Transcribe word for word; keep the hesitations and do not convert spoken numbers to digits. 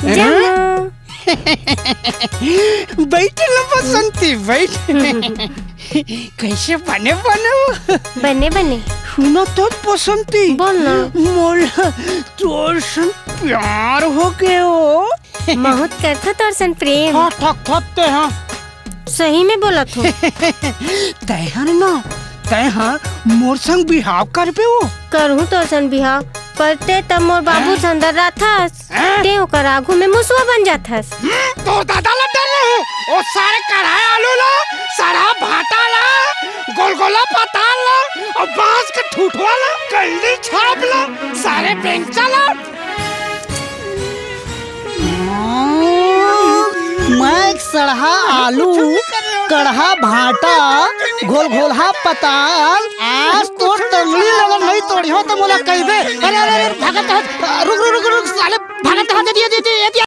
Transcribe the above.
जमा। बइठ ना बसंती, बइठ। कइसे बने बने हो? बने बने। सुन तो बसंती। बोल ना। मोला तोर सन प्यार हो गे हो। महूँ त करथों तोर सन प्रेम। हाँ, ठक ठक ते हाँ। सही में बोलत हों। तैं हर ना, तैं हर मोर संग बिहाव करबे हो। करहूँ तोर सन बिहाव, पर तें त मोर बाबू संग डर्राथस। हैं? तें ओकर आगू में मुसवा बन जाथस। हम्म, तोर दादा ला डर्राहूँ। ओ सारे कढ़ाई आलू ला, सड़हा भांटा ला, गोलगोला पताल ला, अउ बांस के ठुठवा ला, कल्ली छाप ला, सारे बेंगचा ला। मैं एक सड़हा आलू, कड़हा भांटा, घोलघोलहा पताल, आज तोर टंगड़ी ला नहीं तोड़िहों त मोला कहिबे। अरे, अरे, अरे, भागत, भागत, रुक, रुक, रुक, रुक, साले, भागत, भागत, ये, ये, ये, ये,